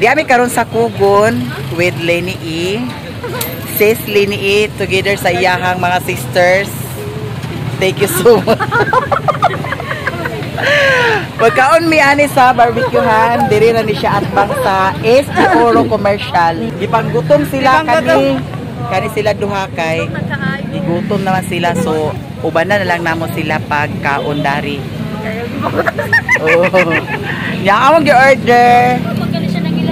Di ami karon sa Kugon with Lenny E. Sis Lenny E together sa iyahang mga sisters. Thank you so much. Pagkaon mi ani sa barbecuehan, diri ra ni siya atbang sa SD Oro Commercial. Gipanggutom sila kani. Kani sila duha kay gigutom naman sila, so ubanan na lang namo sila pagkaon dari. Oh. Nya among gi-order.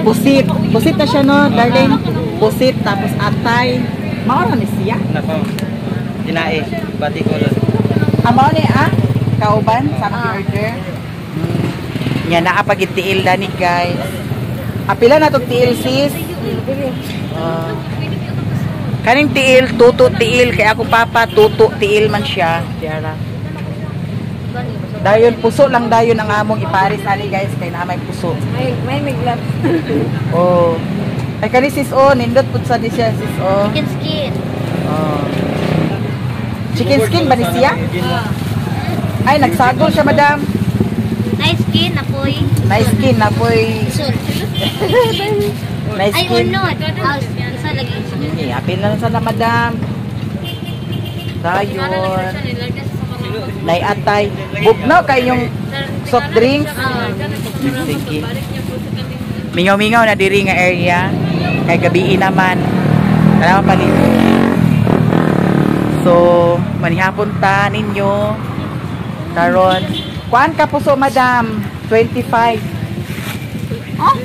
Pusit. Pusit na siya no, darling. Pusit tapos atay. Mao ra ni siya. Nako. Dinae, bati ko lang. Amo ni ah, kauban sa among gi-order. Nya naa pa gid tiil dani guys. Apila na tog tiil sis? Kaning tiil, tuto tiil kay ako papa tuto tiil man siya. Diara. Dayon puso lang dayon ang among iparis ani guys kay naa may puso. May miglap. Oh. Ay kani sis oh, nindot pud sa di siya sis oh. Chicken skin. Oh. Chicken skin ba ni siya? Ay nagsagol siya madam. Nice skin na poy. Nice skin na poy. Isol. Nice Ay, skin. unod. House. Isa lagi. Sige, apil na lang sana madam. Dayon. Nay atay. Bugnaw kay yung soft drinks. Sige. Mingaw-mingaw na diri nga area. Kay gabii naman. Kailangan pa nito. So, manihapon ta ninyo. Karon. Kuan ka puso madam? 25. Oh?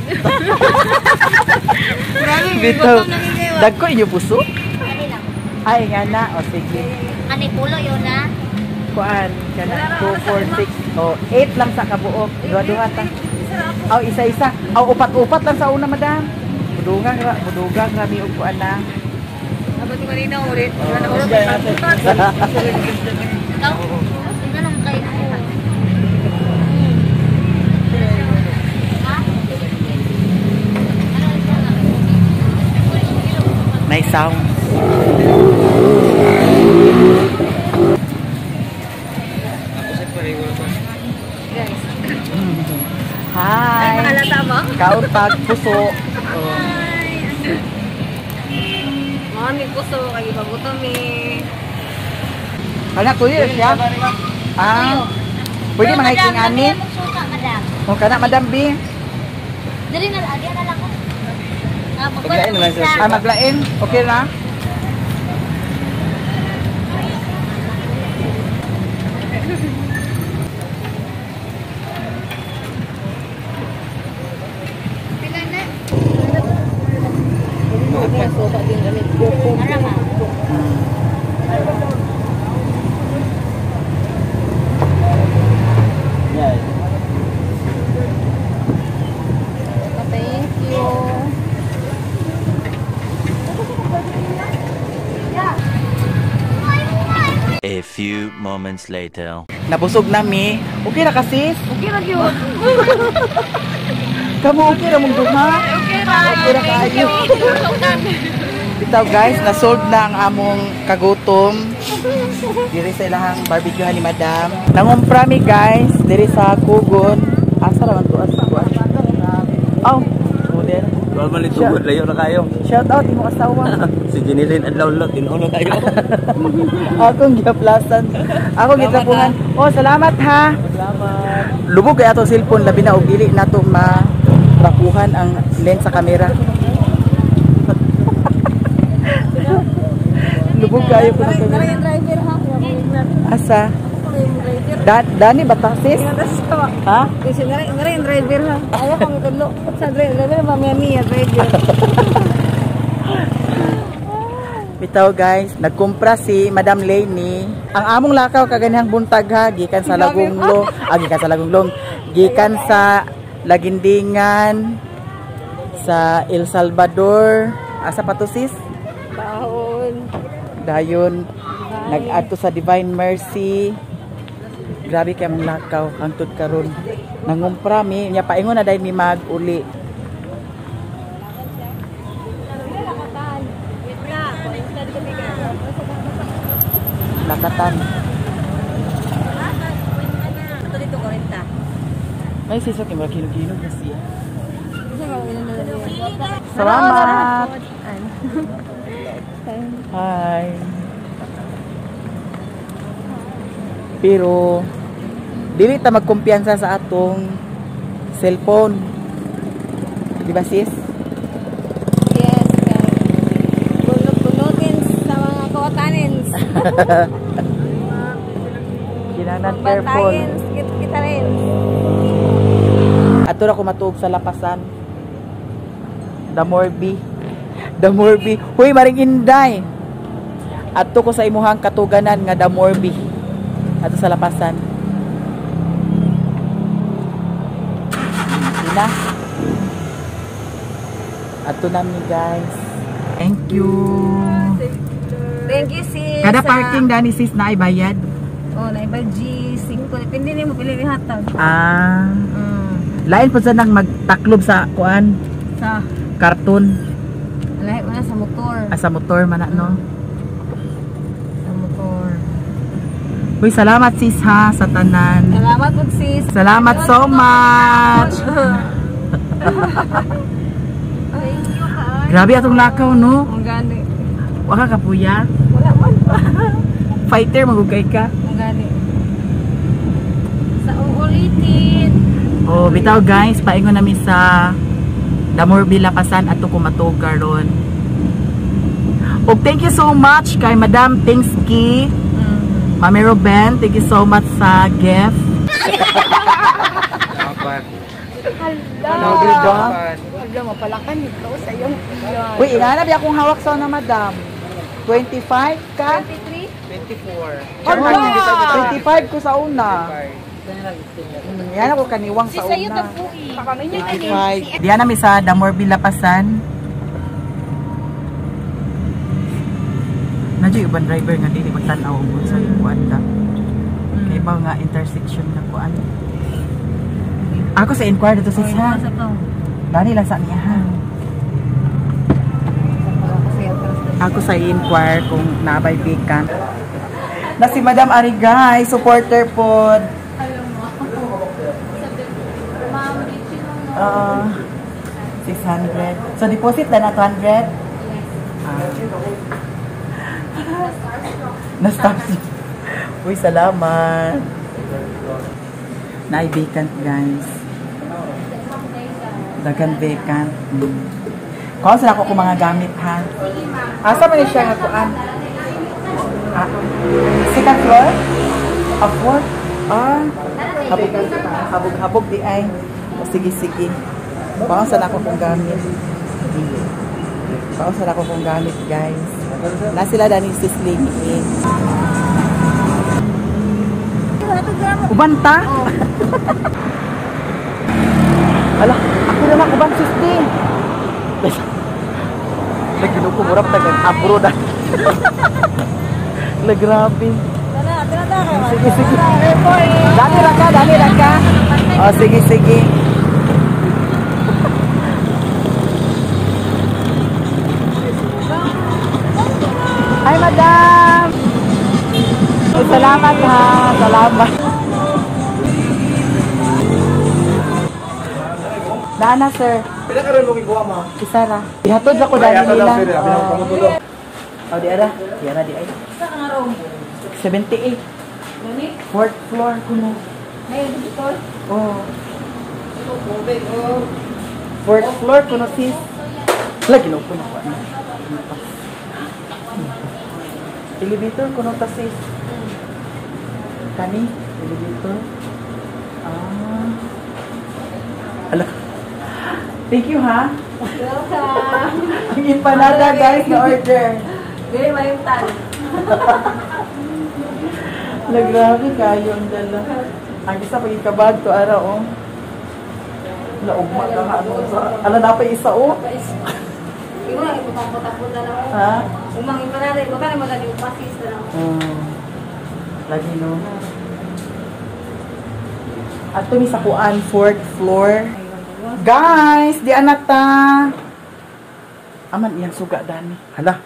Bitaw. Dagko inyo puso? Ani lang. Ay, nga na. O, sige. Ani pulo yun na. Kuan, kana 2, 4, 6, oh, 8 lang sa kabuok. Duha-duha ta. Aw, isa-isa. Aw, upat-upat lang sa una, madam. Budugang ra, budugang ra mi og kuan na. Abot ko rin na ulit. Ikaw? Ikaw lang kayo. Nice sound. Guys. Hi. Ay, mahalata mo? Kaon pag puso. Oh. Mga may puso, kay ibagutom eh. Hala, tuyo siya. Ah. Pwede mga hiking ani. Madam. O kana madam B. Dali na, adi na lang ko. Ah, Maglain naman siya. Ah, maglain. Okay na. Pila na? Ara ma. Thank you. A few moments later. Nabusog na mi. Okay ra ka sis? Okay ra gyud. Kamo okay ra mong duha? Okay ra. Okay ra kaayo. Bitaw guys, na-solve na ang among kagutom. Diri sa ilahang barbecue ni madam. Nangumpra mi guys, diri sa Kugon. Asa ra man to asa kuan? Oh, model. Wala man itugod, layo na kayo. Shout out imong asawa. Si Jeneline Adlaw lang, tinuon na kayo. Akong giaplasan. Akong gitrapuhan. Oh, salamat ha. Salamat. Lubog kay atong cellphone labi na og dili nato ma trapuhan ang lens sa kamera. Lubog kayo ko ng kamera. Yung driver ha. Asa? Ako yung driver. Dani ba ta sis? Ha? Kasi ngara yung driver ha. Ayaw kong itudlo. Sa driver ba mami driver. Bitaw guys, nagkumpra si Madam Lenny. Ang among lakaw kaganihang buntag ha, gikan sa Lagunglo, gikan sa Lagunglong, gikan sa Lagindingan, sa El Salvador, asa pa to sis? Bahon. Dayon nag-adto sa Divine Mercy. Grabe kay among lakaw hangtod karon. Nangumpra mi, nya paingon na dahil mi mag-uli. Lakatan. Ito dito 40. May siso kay mura kinog-kinog na siya. Isa ka ulo na lang. Salamat. Hi. Pero dili ta magkumpiyansa sa atong cellphone. Di ba, sis? Yes. Bunot-bunutin sa mga kawatanins. Kinahanglan careful. Bantayins, kita rin. Ato ra ko matuog sa lapasan. The Morbi. The Morbi. Huy, maring inday. Adto ko sa imuhang katuganan nga The Morbi. Ato sa lapasan. Ina. Ato nami, guys. Thank you. Thank you, sis. Kada parking dani, sis, na ay bayad. Oh, na iba G5. Depende nimo pili ni hatag. Ah. Lain po sa nang magtaklob sa kuan, Sa karton. lahi mo na sa motor. Ah, sa motor man na, no? Sa motor. Uy, salamat sis ha sa tanan. Salamat po, sis. Salamat so much. Thank you, ha. Grabe atong lakaw, no? Ang gani. Waka ka puya. Wala man. Fighter magugay ka. Ang gani. Sa uulitin. Oh, bitaw guys, paingon nami sa Damorbi Lapasan ato kumatog karon. Og thank you so much kay Madam Tingsky, Mami Ruben, thank you so much sa gift. Hello, diba? Wala mo pala ito sa iyong Uy, inanap akong hawak sa na, madam. 25 ka? 23? 24. Hala! 25 ko sa una. Yan ako kaniwang sa una. 25. Diyan nami sa Damorbi Lapasan. Nadyo uban driver nga dili magtan-aw og sa kuan ka. Kay ba nga intersection na kuan. Ako sa inquire dito sis ha. Sa to. Dani lang sa niya ha. Ako sa inquire kung nabay vacant. Na si Madam Arigay, supporter pod. Ah, 600. So deposit na na 200? Ah. Na-stop. Uy, salamat. Naay vacant, guys. Dagan vacant. Kuha sila ko kung mga gamit, ha? Asa man ni siya nga kuan? Ah, second floor? A fourth? Ah, habog, habog, habog di ay. O, sige, sige. Baka saan ako kung gamit. Baka saan ako kung gamit, guys. Na sila dani sis Lini. Uban ta? Ala, ako naman uban sis di. Lagi ko murap tagang abro na. La grabe. Sige, sige. Dali ra ka, dali ra ka. Oh, sige, sige. Hi, madam. Oh, salamat ha. Salamat. Dana, sir. Pila ka rin mo kikuha mo? Isa ra. Ihatod ra ko dani nila. Oh, di ara. Di ara di ay. Sa nga room? 78. Gani? Fourth floor kuno. Ay, dito. Oh. Fourth floor kuno sis. Lagi no kuno ko. Elevator kuno ta sis. Kani elevator. Ah. Ala. Thank you ha. Welcome. Ang empanada guys na order. Dili maimtan. La grabe kayo ang dala. Ang isa pag ikabag to ara oh. Laugma ka ha. Ano, ala na pa isa oh. Imo lang ipapangputang na lang. Ha? Umang empanada, imo ka naman yung pasis na lang. Oh. Lagi no. Ato mi sa kuan fourth floor. Guys, di anak ta. Aman iyang suga dani. Hala.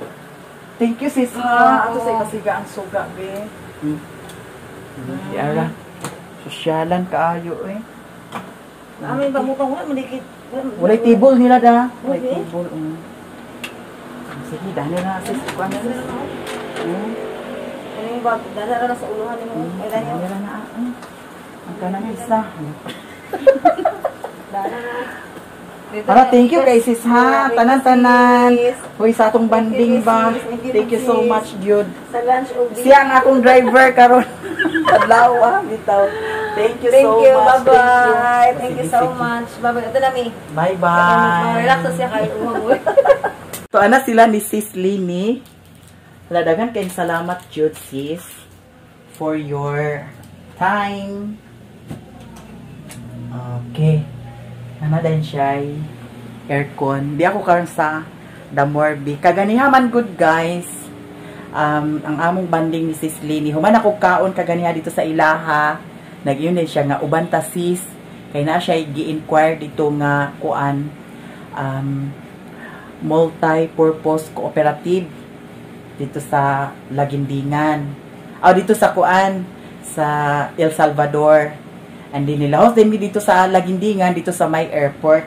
Thank you sis ha. Ato sa ikasiga ang suga be. Di ara. Sosyalan kaayo eh. Amin ba mo wala malikit. Walay table nila da. Walay table. Sige, dali na sis. Kuan sis. Kaning bag, dali ra sa uluhan nimo. Ay dali ra na. Ang kanang isa. Para thank you kay sis ha. Tanan-tanan. Hoy sa atong banding ba. Thank you so much gyud. Sa lunch og siya ang akong driver karon. Adlaw bitaw. Thank you so much. Bye-bye. Thank you so much. Bye-bye. Ito na mi. Bye-bye. Relax na siya kayo. So ana sila ni Sis Lini. Daghan kayong salamat jud sis for your time. Okay. Ana din siya aircon. Di ako karon sa The Morbi. Kaganiha man good guys. Ang among banding ni Sis Lini. Human ako kaon kaganiha dito sa ilaha. Nag-iyon din siya nga uban ta sis. Kay na siya gi-inquire dito nga kuan multi-purpose cooperative dito sa Lagindingan. O dito sa kuan sa El Salvador. And din nila host din mi dito sa Lagindingan dito sa may airport.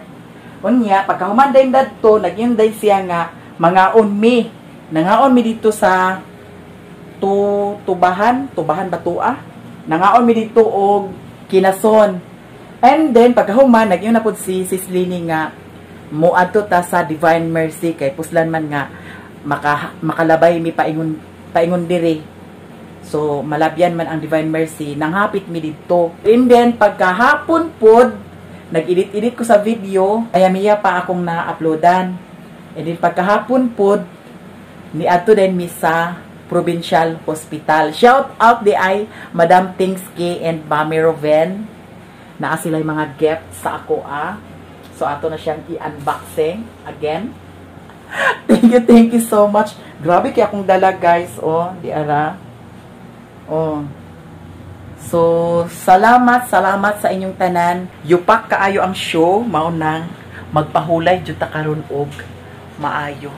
Unya pagkahuman din dadto nag-iyon din siya nga mangaon mi. Nangaon mi dito sa Tubahan, Tubahan Batua. Nangaon mi dito og Kinason. And then pagkahuman nag-iyon na pud si Sis Lini nga moadto ta sa Divine Mercy kay puslan man nga makalabay mi paingon diri. So malabyan man ang Divine Mercy, nanghapit mi didto. And then pagkahapon pod nag-edit-edit ko sa video, kaya miya pa akong na-uploadan. And then pagkahapon pod niadto din mi sa Provincial Hospital. Shout out di ay Madam Tingski and Mami Roven. Naa sila yung mga gift sa ako ah. So ato na siyang i-unboxing again. Thank you so much. Grabe kay akong dala guys oh, di ara. Oh. So salamat, salamat sa inyong tanan. Yupak kaayo ang show, mao nang magpahulay jud ta karon og maayo.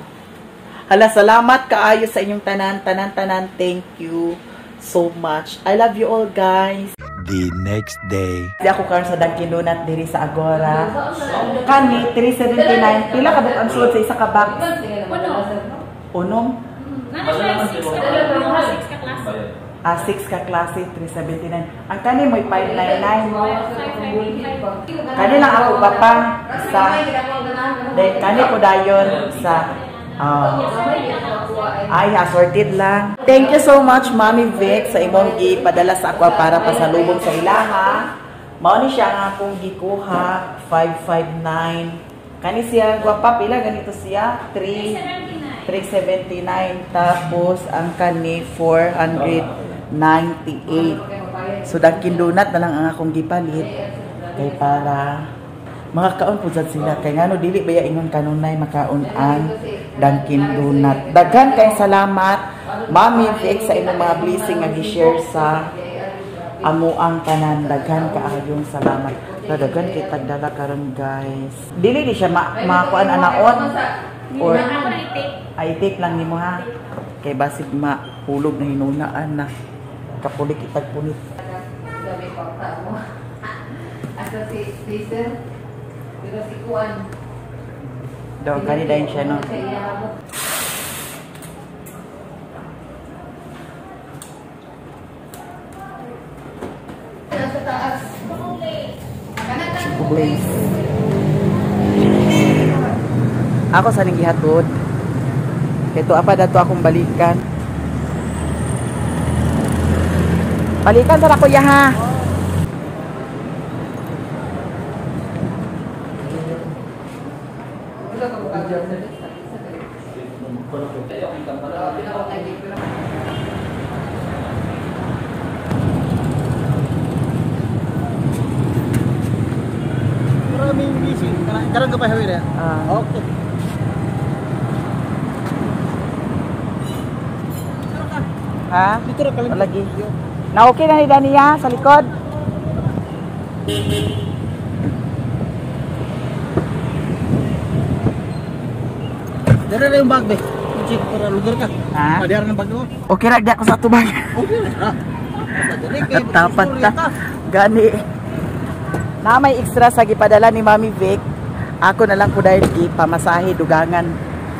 Hala, salamat kaayo sa inyong tanan, tanan, tanan. Thank you so much. I love you all guys. The next day. Di ako karon sa Dunkin' Donut diri sa Agora. Kani 379. Pila ka ang sulod sa isa ka box? Uno. Uno. 6 ka klase. Ah, 6 ka klase, 379. Ang kani mo'y 599. Kani lang ako papa sa then kani ko dayon sa ay, assorted lang. Thank you so much, Mami Vic, sa imong gipadala sa ako para pasalubong sa ilaha. Mao ni siya ang akong gikuha, 559. Kani siya gwapa pila ganito siya? 379. Tapos ang kani 498. So Dunkin' Donut na lang ang akong gipalit kay para makakaon po sad sila kay ngano dili ba ya ingon kanunay makaon ang Dunkin' Donut. Daghan kay salamat Mami Vic sa imong mga blessing nga gi-share sa amo ang tanan. Daghan kaayong salamat. Daghan kay tagdala karon guys. Dili di siya makuan anaon or ay take lang nimo ha. Kay basig mahulog na hinunaan na kapulik itag punit. Asa si Diesel? Pero si Kuan. Daw kani dayon siya no. Nasa taas. Please. Ako sa ning gihatod. Kay tuwa pa dato akong balikan. Balikan sa kuya ha. Maraming busy. Karon ka pa highway na? Okay. Ha? Dito ra ka lang. Lagi. Na okay na ni Dania sa likod. Dara na yung bag be. Check para lugar ka. Ha? Dara ng bag mo. Okay ra di ako sa tubag. Okay ra. Tapat ta. Gani. Na may extra sa gipadala ni Mami Vic. Ako na lang ko dahil ipamasahe dugangan.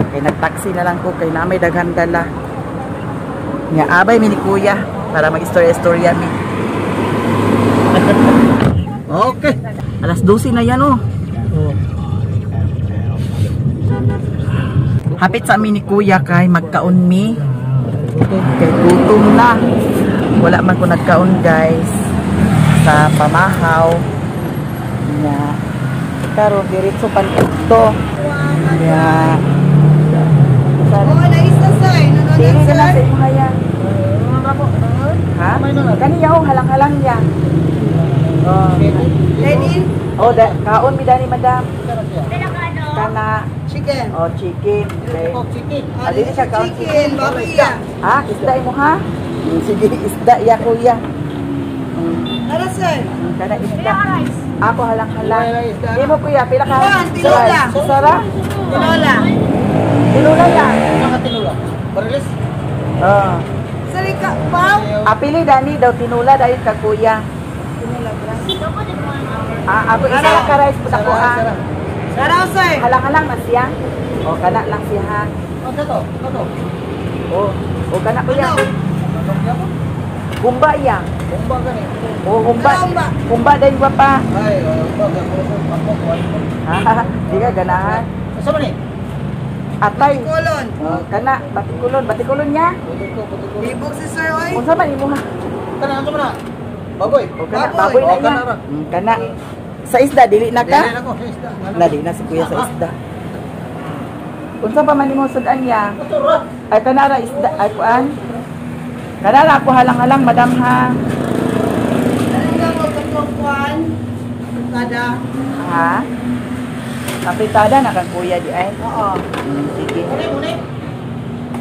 Kay nagtaxi na lang ko kay namay daghan dala. Nya abay mi ni kuya para mag-istorya-istorya mi. Okay. Alas 12 na yan oh. Hapit sa amin ni kuya kay magkaon mi. Kay gutom na. Wala man ko nagkaon, guys. Sa pamahaw. Nya. Karon diretso pan to. Nya. Oh, nais na sir. Dili Nanonood na lang sir. sa imuha yan. Ha? Kaniya oh, halang-halang niya. Oh. Lenin, Oh, da, kaon mi dani, madam. Pero ka ano? Kana chicken. oh, chicken. Okay. Chicken. Ah, dili siya kaon Chicken, baboy ya. Ha? Isda imo ha? Sige, isda ya kuya. Tara sir. Kana Pila isda. ka rice? Ako halang-halang. Pila isda. Imo kuya, pila ka? Juan, tinula. Sara? Tinola. Tinula ya. Nakatinula. Barilis. Oh. Sir, ka, pao. Apili dani daw tinula dahil ka kuya. Tinola, bra. Doko din mo ang hour. Ah, ako isa lang ka rice pud ako ah. Tara sir. Halang-halang na siya. O kana lang siya ha. Oh, kato. Kato. O, o kana kuya. Ano? Humba ya. Bomba gani. O humba. Ano humba? Humba din ba pa? Ay, oh, bomba ako. Ako. Ha, di ka ganahan. Asa man eh? Atay. Kolon. O, kana batikulon, batikulon niya. Puto ko, puto ko. Libog si sir, oy. Unsa man imo ha? Kana ano man na? Baboy. O kana Baboy. baboy na O, kana niya. ra. Kana. Sa isda dili na ka? Dili na ko, sa isda. Ano? Na di na si kuya sa isda. Unsa pa man imo sudan niya? Kato ra. Ay kana ra isda ay kuan. Kana ra ako halang-halang madam ha. Ano nga mo katong kwan? Kada. Ha? Apritada na kang kuya di ay. Oo. Sige. Muni, muni.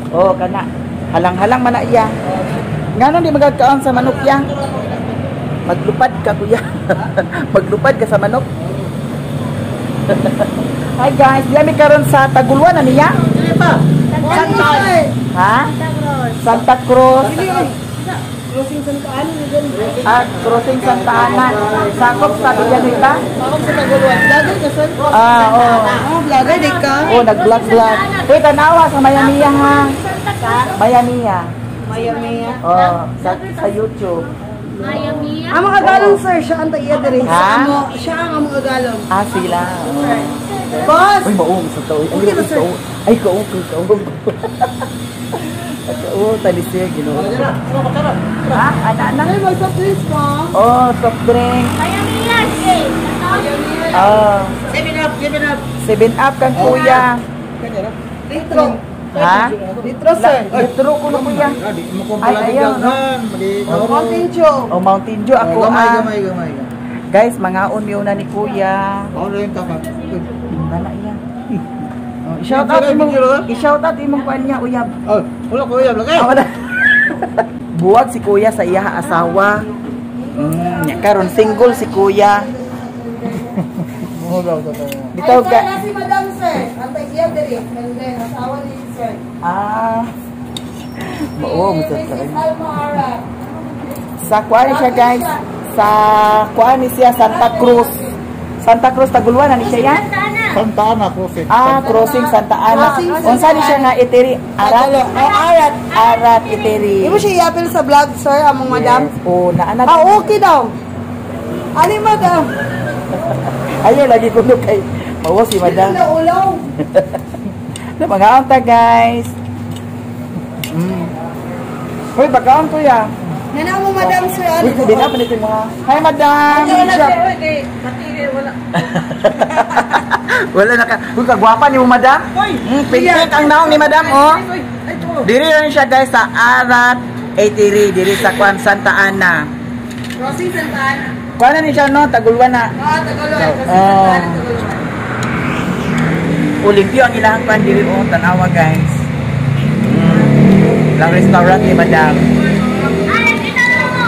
Oh, kana. Halang-halang man na iya. Ngano di magagkaon sa manok ya? Maglupad ka kuya. Maglupad ka sa manok. Hi guys, diya mi karon sa Taguluan na niya? Dili pa. Santa. Ha? Santa Cruz. Santa Cruz. Crossing Santa Ana ni ganun. Ah, crossing Santa Ana. Sakop sa Villanueva. Ako sa Taguluan. Vlogger ka sir? Ah, oh. Oh, vlogger di ka. Oh, nag-vlog-vlog. Uy, tanawa sa Mayamiya ha. Mayamiya. Maya maya. Oh, sa YouTube. Maya Mia. Ang mga galon sir, siya ang taiya diri. Ha? Sa amo, siya ang among agalon. Ah, sila. Oh. Boss! Uy, maung sa tao. Ay, Okay na, sir. kaung. Ay, kaung, kaung. Kaung, talisir, ginoo. Dili na. Ano ka tara? Ha? Ana na? Ay, mag soft drinks mo. Oh, soft drink. Maya Mia. Sige. Oh, 7 Up, 7 Up. 7 Up kang kuya. Kanya ra. Litro. Ha? Litro sir. Litro ko na kuya. Di mo ko Ay, palagi ayaw, no? daghan, mali. Mountain Dew. Oh, Mountain Dew ako Gamay, ah. gamay, gamay. Guys, mangaon yun na ni kuya. Ako na yung tama. Wala iya. Oh, i-shout out imong i-shout out imong kuan niya uyab. Oh, wala ko uyab lagi. Ah, wala. Buwag si kuya sa iya asawa. Nya karon single si kuya. Mo daw to. Bitaw Ay, ka. sir, na si Madam sir. Ang taiya diri. Nandun, asawa ni sir. Ah. Oo, Si masarap Mrs. talaga. Alma Arab. Sa kuan siya guys. Sa kuan ni siya Santa Cruz. Santa Cruz Taguluan ani siya yan? Santa Ana. Santa Ana Crossing. Ah, crossing Santa Ana. Crossing Santa Unsa ni siya nga itiri? Arat. Oh, Arat. Arat itiri. Imo siya i-appeal sa vlog sir, among madam. Yes. Oh, naana. Ah, okay daw. Ali madam. Ayaw lagi kuno kay mawa si madam. Ulaw, ulaw. Na mga ta guys. Hoy, bakaon kuya. Nana mo madam sir, Uy, ano? di na panitin mo ha. Hi madam. Wala na ka. Uy, kagwapa ni mo madam. Pintik ang naong ni madam oh. Diri lang siya guys sa Arat 83 diri sa Kwan Santa Ana. Crossing Santa Ana. Kuan na ni siya no, Taguluan na. Ah, Tagalog. Crossing Oh. Santa Ana, Tagalog. Olimpio ang ilahang kuan diri oh, tanawa guys. Lang restaurant ni madam. Ay, ito na mo.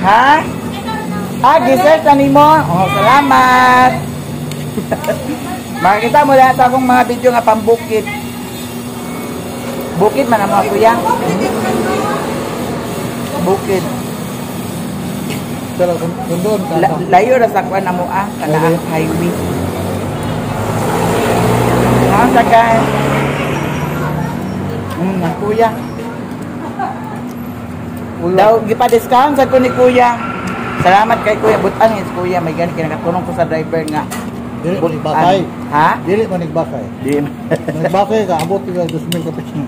Ha? Ito na. Ah, dessert na nimo. Oh, salamat. Makita mo lahat akong mga video nga pambukid. Bukid man ang mga kuya. Bukid. Pero kung doon ka. Layo ra sa kuan na mo ah, kana ang highway. Kaon ta guys. Ang kuya. Daw gipa-discount sa ko ni kuya. Salamat kay kuya. Butan is kuya may gani kay nakatulong ko sa driver nga. Dili man nagbakay. Ha? Dili man nagbakay. Di. Nagbakay ka abot ka 2,000 ka piso.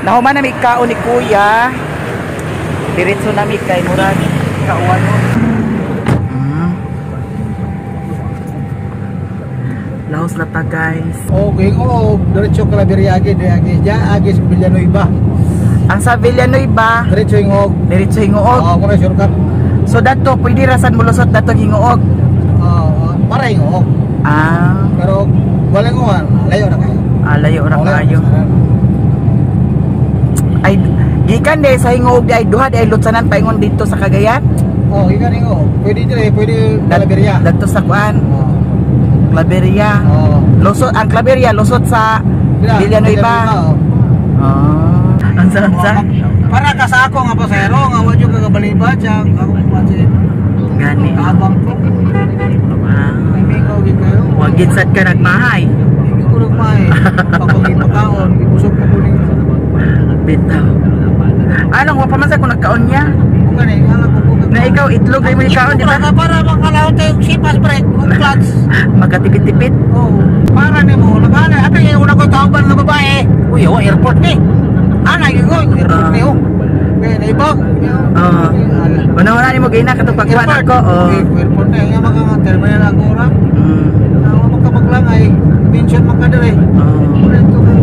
Nahuman na mi kaon ni kuya. Diretso na mi kay murag kauan. Laos na ta guys. Okay, oo, diretso Claveria agi, agi, ja agi sa Villanueva. Ang sa Villanueva, Diretso Hingoog. Diretso Hingoog. Oo, kuno shortcut. So dato pwede rasan molusot datong Hingoog. Oo, para Hingoog. Ah, pero walang uwan, layo na kayo. Ah, layo ra kayo. Ay gikan de sa Hingoog di ay duha di ay lutsanan paingon dito sa Cagayan. Oh, gikan Hingoog. Pwede dire, pwede Claveria. Dadto sa kuan. Claveria. Oo. Lusot ang Claveria, lusot sa Villanueva. Oh. Ang sa Para ka sa ako nga pasahero nga wa jud ka kabaliba siya ako pa si gani. Abang ko. Ah. Mingaw gid kayo. Wa gid sad ka nagmahay. Hindi ko nagmahay. Pag pagkaon, gibusog ko kuning. Bitaw. Anong wa pa man sa ko nagkaon niya? Kung gani, alam ko kung Na ikaw itlog ray mo ikaon di ba? Para makalaot tayo sipas pre, kung clutch. Magkatipid-tipid. Oh, para nimo nagana ate yung una ko tawban nga babae. Uy, oh, airport ni. Ana gyud ko, airport ni oh. Kaya naibag. Oo. Una-una nimo gina katong pagkuan ako. Oh. Airport na nga mga terminal ang ora. Ako magkabaglang ay pension man ka dire. Oh. Ito kay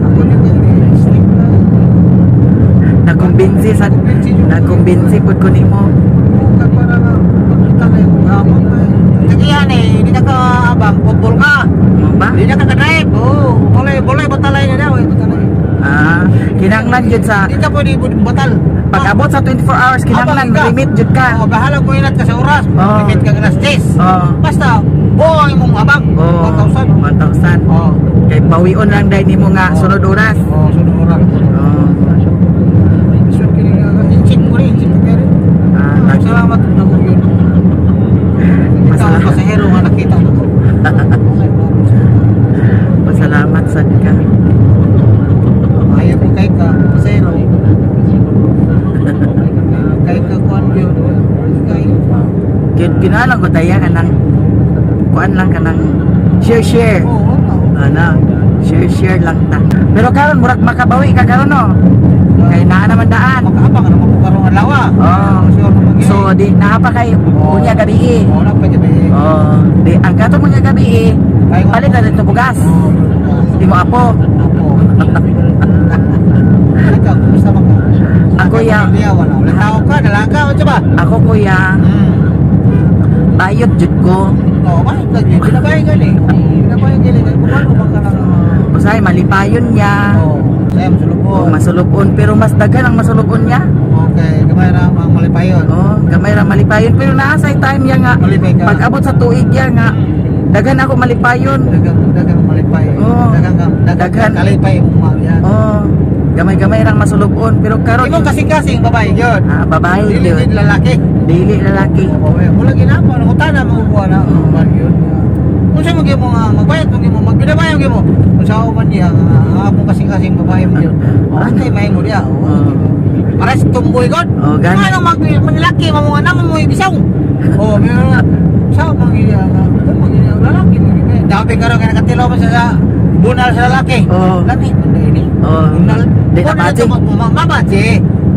ako ni sleep na. Nakumbinsi sa nakumbinsi pud ko nimo. Bukan para nga pagkita na yung habang ka. Tagihan eh, hindi ka kaabang, football ka. Mo ba? Hindi na ka ka-drive. Oo, boleh, boleh batalay na daw, eh, batalay. Ah, kinahanglan jud sa Hindi ka pwede batal. pag-abot sa 24 hours kinahanglan Abang ka. limit jud ka. Oo, bahala ko inat ka sa oras. Oo. Limit ka alas 10. Oo. Basta, buo ang imong abang. Oo. 1,000. 1,000. Oo. Kay bawion lang dahil nimo nga Oo. sunod oras. Oo, sunod oras. Oo. So, kini nga, inchik mo rin, inchik mo rin. Ah, Salamat na ko yun. Ikaw ang pasahero nga nakita na ko. Pasalamat sad ka. Ayaw ko kay ka, pasahero. Kay ka kuan yun. Kay. Gyud ginalang ko taya kanang kuan lang kanang share share. Oo, oo. Ana, share share lang ta. Pero karon murag makabawi ka karon no. Kay naa naman daan. Makaabang na mo karong adlaw. Oo. Sure mo So di naa pa kay unya gabi eh. Oo, na pa gabi. Oh, di ang katong unya gabi eh. Palit na dito bugas. Di mo apo. Apo. Ikaw, kumusta man ka? Ako ya. Wala. Wala tao ka, dalaga, unsa ba? Ako kuya, bayot jud ko. Oo, bayot lagi. Pinabay gali. Pinabay gali. Kaya kung ano man ka lang. Usahay malipayon niya. Oo. Saya masulubon. Oh, masulubon pero mas daghan ang masulubon niya. Okay, gamay ra ang malipayon. Oh, gamay ra malipayon pero naa say time niya nga. Malipay ka. Pag abot sa tuig niya nga daghan ako malipayon. Dagang dagang malipay. Oo. Dagang dagang Daghan. kalipay imong mga yan. Oh, gamay-gamay rang masulubon pero karon Imo kasing-kasing babae gyud. Ah, babae Dili gyud. gyud lalaki. Dili lalaki. Babae. Wala ginapa nang utana mo kuha na man gyud. Unsa mo gyud mo nga magbayad mo gyud mo magbinabayo gyud mo. Unsa man niya nga akong kasing-kasing babae mo gyud. Antay may mo diya. Oo. Para sa tumboy god. Oh, gani. Ano mag manlaki mo nga naman mo ibisaw. Oh, meron na. Sa man gyud nga. Kung man gyud lalaki mo gyud. Dapat karon kay nakatilaw man siya sa bunal sa lalaki. Oo. Laki man ini. Oh. Bunal. Di na Bunal baje. ito, mabaje.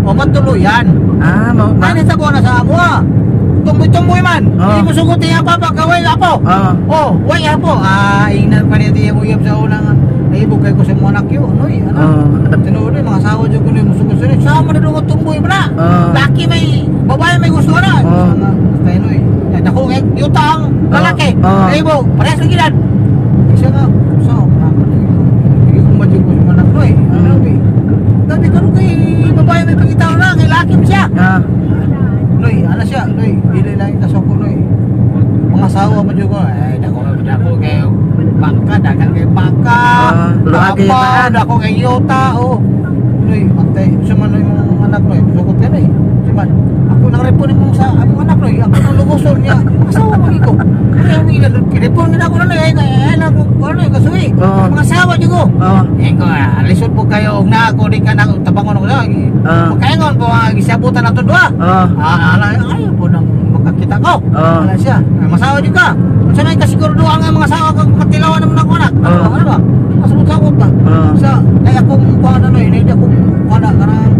O matuluyan. Ah, mo ba? Ano sa buwan sa amoa? Tumboy-tumboy man. Oo. Hindi mo sugot niya papa, kaway apo. Oo. Oh, way apo. Ah, ingnan pa niya tiya uyab sa unang naibog kay ko sa mga anak yun. Noy, ano? Oo. Tinuod mga asawa dyan ko na musugot sila. Sama na doon tumboy mo na. Oo. Laki may, babae may gusto na. Oo. Basta noy. Ay, dako kay yutang lalaki. Oo. Naibog, parehas lang gilan. Isa nga, sa, hindi ko madyo ko sa Laki mo siya. Ah. Noy, ana siya, noy, dili lang kasoko noy. Mga sawa man jud ko. Ay, dako dako kayo bangka, dagan kayo bangka. Luha kayo taan. Dako kay yota oh. Noy, pantay, sa man noy mong anak noy, sukot ka noy. Siman, ako nang repon imong sa among anak noy, ako nang lugoson niya. Asawa man ko. Kaya ni repon gid ako noy, ay ay ako ano kasuwi. Mga sawa jud ko. Eh ko, lisod po kayo og na ako di ka na tabangon ako na. Pagkaingon po ang gisabutan nato duha. Ala ayo po nang makakita ko. Ala siya. Masawa jud ka. Unsa may kasigurado ang mga sawa kag makatilawan naman ako anak. Ano ba? Masabot-sabot ba? Sa ay akong kuan ano eh, hindi akong kuan kanang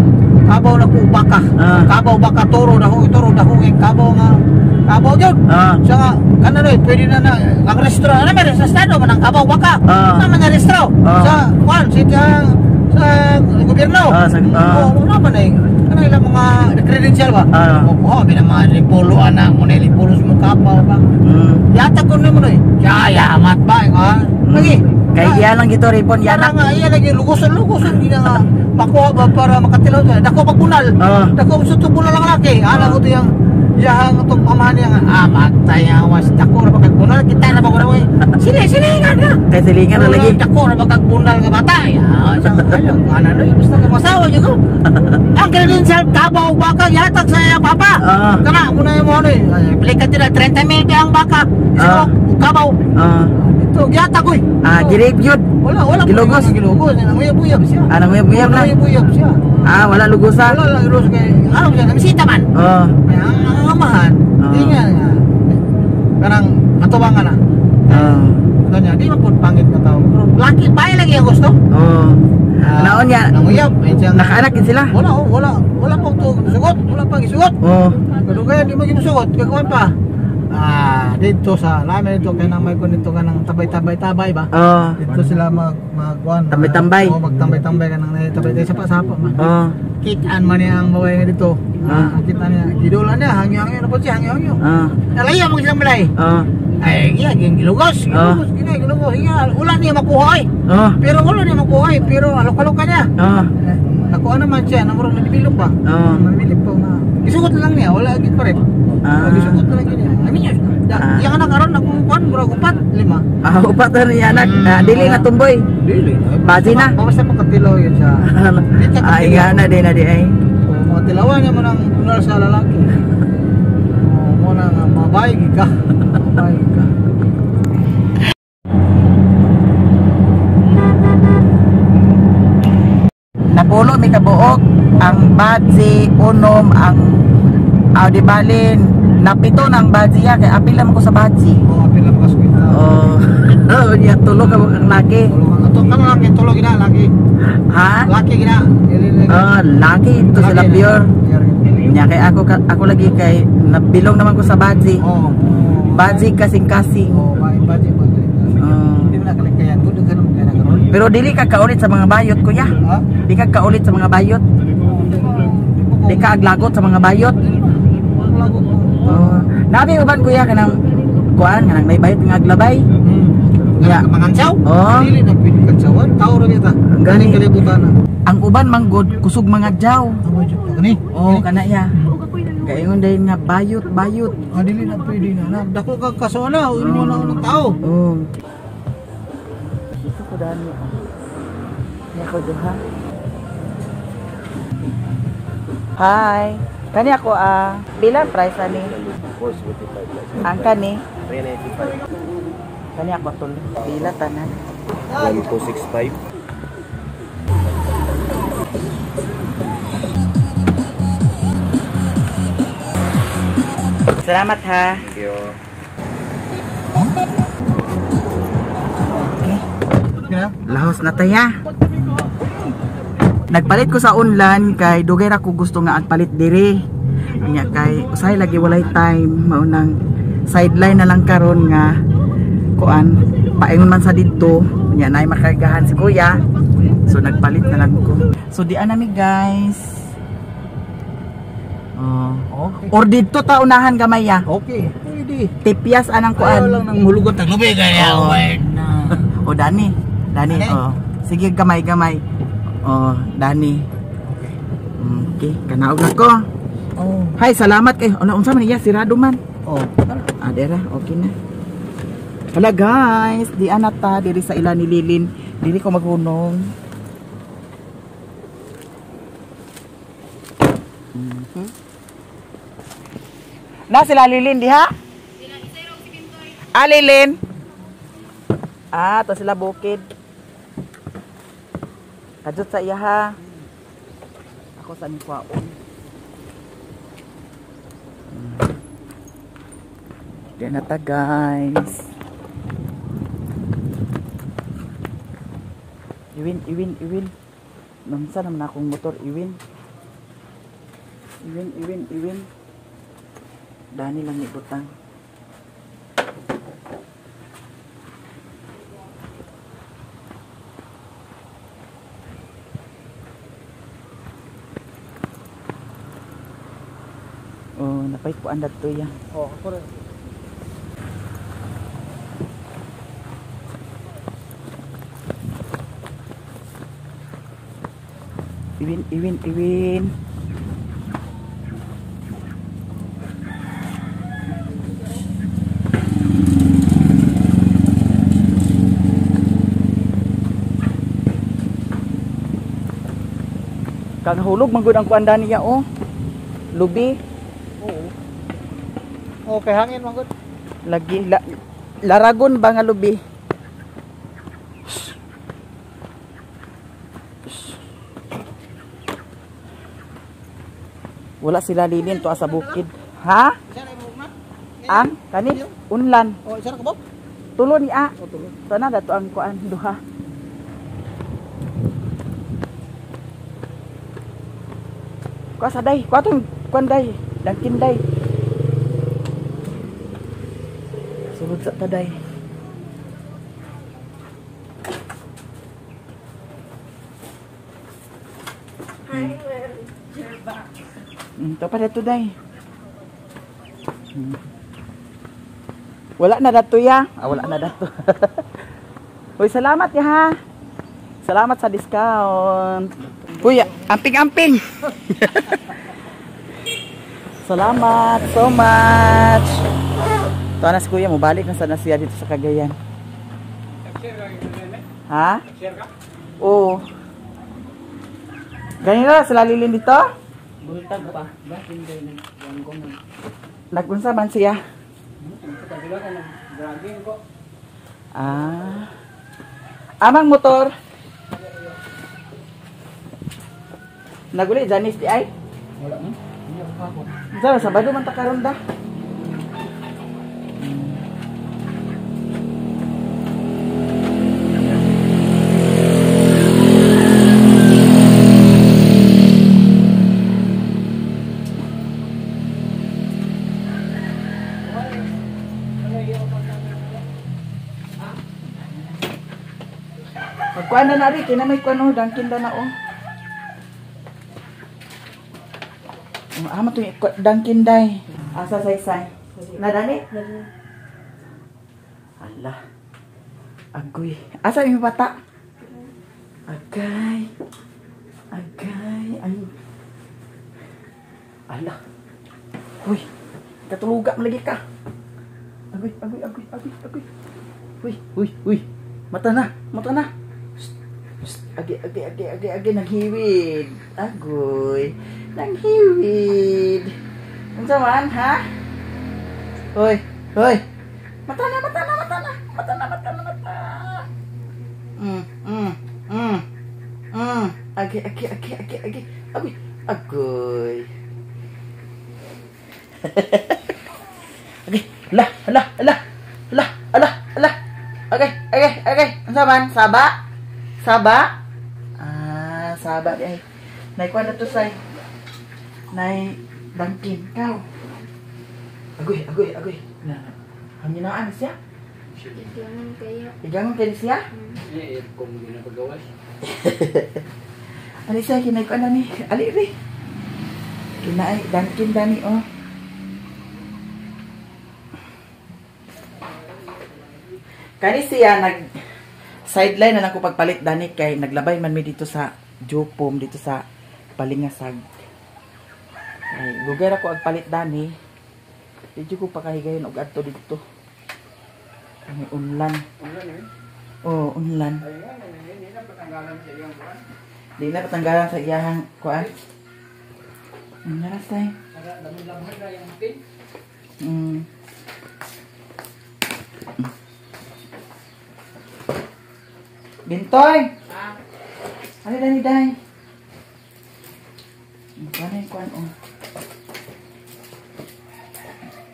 kabaw na ko baka. Kabaw baka toro na ko toro dako kay kabaw nga kabaw gyud. Siya nga kana noy pwede na na ang restro ano may restro man ang kabaw baka. Sa mga restro sa kuan sa gobyerno. Wala man ay kana ilang mga credential ba? Kuha binamahal ni polo ana mo na pulos mo kabaw ba. Yatag ko nimo noy. Ya yamat ba ha? Lagi. Kay iya lang gito ripon yan nga iya lagi lugoson di na nga makuha ba para makatilaw ta. Dako pagbunal. Dako sa tubunal ang laki. Ala ko to yang iyang itong amahan niya nga magtayawas dako ra pagkagbunal kita na ba ko na sili silingan na. Kay silingan na lagi. Dako ra pagkagbunal nga bata. Ya ana no basta ka masawa jud ko. Ang credential kabaw baka yatag sa iya papa. Kana mo na imo ano eh. Plikat nila 30 mil ang baka. Kabaw. Ito gyatag oy. Girip yun. Wala gilugos. Gilugos. Nanguyab-uyab siya. Nanguyab-uyab lang. Nanguyab-uyab siya. Wala lugosa. Wala lang lugos kay ano siya namisita man. Ang amahan. Di nga. Kanang atubangan na. Kanya di man pud pangit na tao. Pero laki bae lagi ang gusto. Naon niya. Nanguyab. Nakaanak din sila. Wala wala pang sugot, wala pang isugot. Kadugayan di mo gimusugot, kagawan pa. Dito sa namin dito kay nang may kun dito kanang tabay-tabay-tabay ba. Dito sila magkuan. Tambay-tambay. Oh, magtambay-tambay kanang tabay-tabay sa sapa man. Kitaan man niya ang babae nga dito. Kita niya gidulan niya hangyo-hangyo na po siya hangyo-hangyo. Nalaya mo silang balay. Ay, iya gilugos, gilugos, gina gilugos. Iya, wala niya makuha ay. Pero wala niya makuha ay, pero alok-alok ka niya. Nakuha naman siya, namurong nagbilog pa. Nagbilog pa nga. Isugot lang niya, wala gid pa rin. Isugot lang niya. Amin niya. Yang anak karon akong kuan murag upat, lima. Upat na niya anak. Dili na tumboy. Dili. Bazi na. Basta makatilaw yun siya. Ay, na di na di ay. Mga tilawan niya mo nang bunal sa lalaki. Mo nang mabayig ka. Mabayig ka. Napulo mi kabuok ang badzi unom ang di balin napito na ang badzi ya kay apil naman ko sa badzi. Apil naman ka sa kita. Niya tulog ang laki. Tulog ang laki, tulog gina laki. Ha? Laki gina. Laki ito sila pure. Niya kay ako lagi kay nabilong naman ko sa badzi. Badzi kasing-kasing. Badzi. Hindi mo na kalikayan. Pero dili ka kaulit sa mga bayot kuya. Di ka kaulit sa mga bayot. Di ka aglagot sa mga bayot. Nabi uban kuya kanang kuan kanang may bayot nga aglabay. Ya, mangansaw? Dili na pwede kansawan. Tao ra kita. Gani kalibutan na. Ang uban manggod kusog mga jaw. Kani? Kana ya. Kaingon dayon nga bayot, bayot. Dili na pwede na. Dako kag kaso na, imo na unang tao. Dito ko dani. Niya ko duha. Hi. Kani ako pila price ani? 475. Ang kani? 395. Kani ako tol. Pila tanan? 1265. Salamat ha. Thank you. Okay. Lahos na taya. Nagpalit ko sa online kay dugay ra ko gusto nga agpalit diri. Nya kay usahay lagi walay time, maunang sideline na lang karon nga kuan paingon man sa didto, nya nay makargahan si kuya. So nagpalit na lang ko. So di anami guys. Okay. Or didto ta unahan gamay ya. Okay. Pwede. Tipyas anang kuan. Ayaw lang nang hulugan taglubi kaya. O Dani. Dani, oh. Sige gamay-gamay. Oh, Dani. Okay. Okay, kanaog na ko. Oh. Hay, salamat kay. Ano unsa man iya sirado man. Oh. Ah, dera, okay na. Hala guys, di anata diri sa ila ni Lilin. Dili ko maghunong. Na sila Lilin diha? Ah, Lilin. Ah, to sila bukid. Kadjot sa iya ha. Ako sa ni kwaon. Di na ta guys. Iwin, iwin, iwin. Namsa naman akong motor, iwin. Iwin, iwin, iwin. Dani lang ibutang. Oh, napay ko andat to ya. Oh, ako rin. Iwin, iwin, iwin. Kang hulog man gud ang kuan niya oh. Lubi. Oo. Oh, kay hangin man gud. Lagi laragon ba nga lubi? Wala sila Lilin to sa bukid. Ha? Ang kani unlan. Oh, isa ra ka ba? Tulo ni a. Oh, tulo. To na dato ang kuan duha. Kuha sa day, kuha tong kuan day, dangkin day. Sulod sa taday. Ito pa dato day. Wala na dato ya. Ah, wala na dato. Uy, salamat ya ha. Salamat sa discount. Uy, amping-amping. Salamat so much. Ito na si kuya, mubalik na sana siya dito sa Cagayan. Ha? Oo. Ganyan na, sila Lilin dito? Bultag pa. Nagunsa man siya? Ah. Amang motor. Naguli Janice di ay? Wala man. Sa Sabado man ta karon da. Pagkuan na nari, kina may kuan oh, dangkin da na oh. Ama to dangkin day. Asa saysay. Nadani? Ala. Agoy. Asa yung bata? Agay. Agay. Ay. Ala. Uy. Katuluga man lagi ka. Agoy, agoy, agoy, agoy, agoy. Uy, uy, uy. Mata na, mata na. Agi, agi, agi, agi, agi, nanghiwid. Agoy. Nanghiwid. Unsa man, ha? Hoy, hoy. Mata na, mata na, mata na. Mata na, mata na, mata. Agi, agi, agi, agi, agi. Agoy, agoy. Agi, ala, ala, ala. Ala, ala, ala. Okay, okay, okay. Unsa man? Saba? Saba? Ah, saba di ay. Nay kuan na to say. Nay bangkin kaw. Agoy, agoy, agoy. Na. Hanginaan siya. Igangon kayo. Igangon kayo siya? Eh, kung hindi na pagawas. Ali siya kinay kuan na ni. Ali ri. Kinaay dangkin dani oh. Kani siya nag sideline na lang ko pagpalit dani kay naglabay man mi dito sa Jopom dito sa Palingasag. Ay, lugay ra ko ag palit dani. Di ko pakahigayon og adto didto. May unlan. Oh, unlan. Di na patanggalan sa iyahang kuan. Narasay. Bintoy. Ano dani day? Kuan ay kuan oh.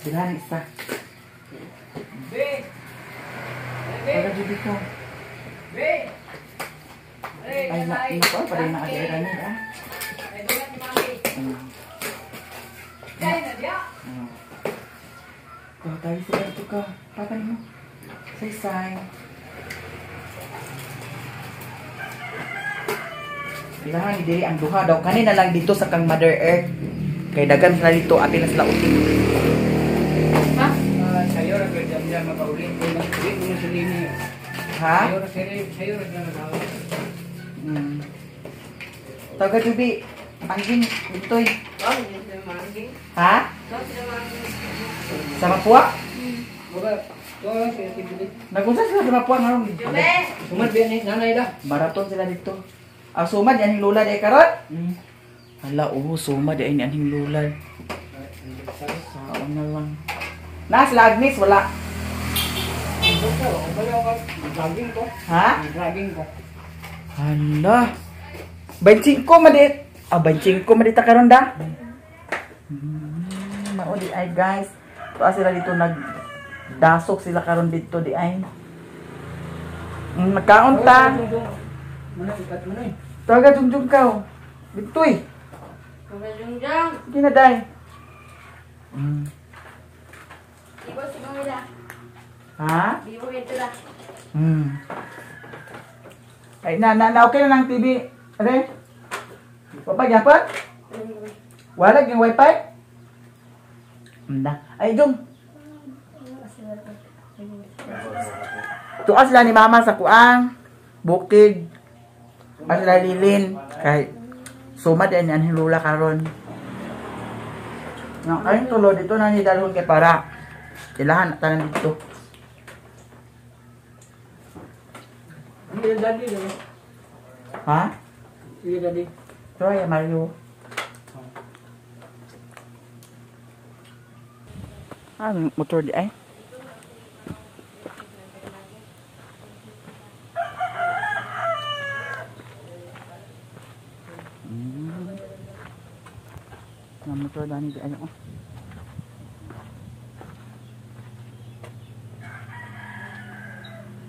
Bilhan isa. Para jud ka. Ay, na, ito pa rin na agad ni ah. Ko tayo sila ito ka. Patay mo. Say-say. Ilahan diri ang duha daw kanina lang dito sa kang Mother Earth. Kay dagan sila dito apil na sila uti. Ha? Sayo ra gyud jam makauli. Di mo silini. Ha? Sayo ra na nagawa. Taga jubi. Anjing ditoy. Ha? Sa Mapua? Nagunsa sila sa Mapua ngaron. Sumad biya ni nanay da. Maraton sila dito. Ah, sumad yan lula di karon? Hala, oh, sumad yan aning lula. Saon na lang. Na sila Agnes wala. Ha? Dragging ko. Hala. 25 madit. Ah, 25 madita karon da. Mao di ay guys. Tuwa sila dito nagdasok sila karon dito di ay. Nagkaon ta. Taga jungjung ka. Dito eh. Taga jungjung. Sige na day. Ibo si Bangila. Ha? Bibo ito da. Ay na na okay na ng TV. Are? Papa gyapon? Wala gyung wifi? Nda. Ay jung. Tuas sila ni mama sa kuang bukid. Sila lilin kay sumad ani ang lula karon. Nga kayon tulo dito na ni dalhon kay para ilahan tanan dito. Iya daddy. Ha? Iya daddy. Troy Mario. Ah, motor di ay. Ang motor dani di ay oh.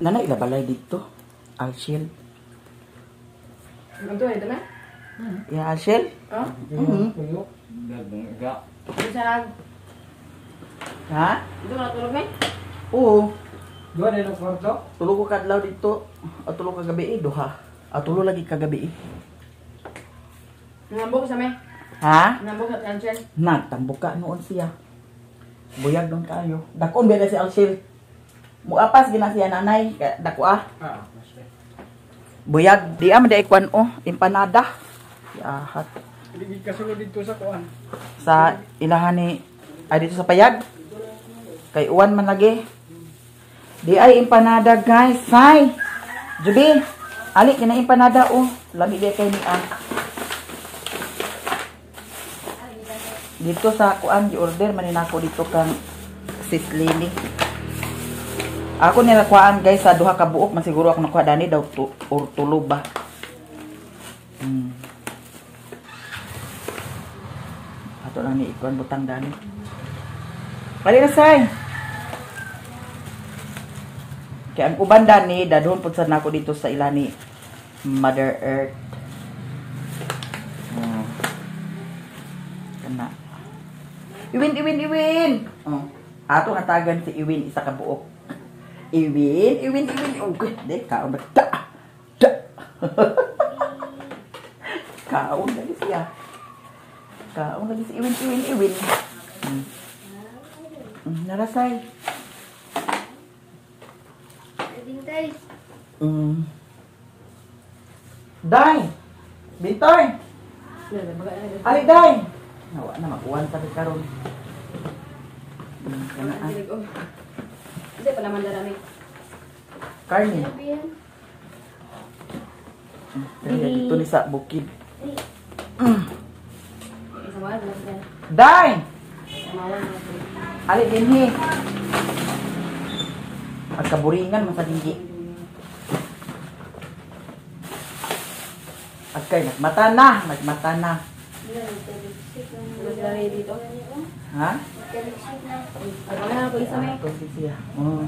Nana ila balay dito. Alshil. Ganto ito na? Ya Alshil? Ha? Ha? Dito ka natulog eh? Oo. Duha na yung kwarto? Tulog ko kadlaw dito. O tulog kagabi eh, duha. O tulog lagi kagabi eh. Nambok sa me? Ha? Nambok sa Alshil? Nagtambok ka noon siya. Buyag doon kayo. Dakon ba si Alshil? Muapas gina siya nanay. Dako ah. Buyag. Di ah, madaikuan oh. Empanada. Yahat. Hindi kasulod dito sa kuan. Sa ilahan ni... Ay dito sa payag. Kay uwan man lagi. Di ay empanada guys. Say. Jubi. Ali kina empanada oh. Lami di kay ni ah. Dito sa kuan gi-order man nako dito kang Sis Lily. Ako nila kuan guys sa duha ka buok man siguro ako nakuha dani daw or tulo ba. Ato lang ni ikuan butang dani. Bali na say. Kaya ang uban dani dadhon pud sad nako dito sa ilani Mother Earth. Kana. Iwin iwin iwin. Oh. Ato hatagan si Iwin isa ka buok. Iwin iwin iwin. Okay, de kaon ba da. Da. Kaon lagi siya. Kaon lagi si Iwin iwin iwin. Narasay. Bintay. Day. Bintoy. Ali day. Nawa na makuan sa karon. Kana ah. Hindi pa naman darami. Karne. Dali dito ni sa bukid. Day! Ali dinhi. Pagkaburingan man sa dinggi. Agkay nagmata na, nagmata na. Dito. Ha? Magkaliksik na. Ako na ako isa may. Ako si siya. Oh.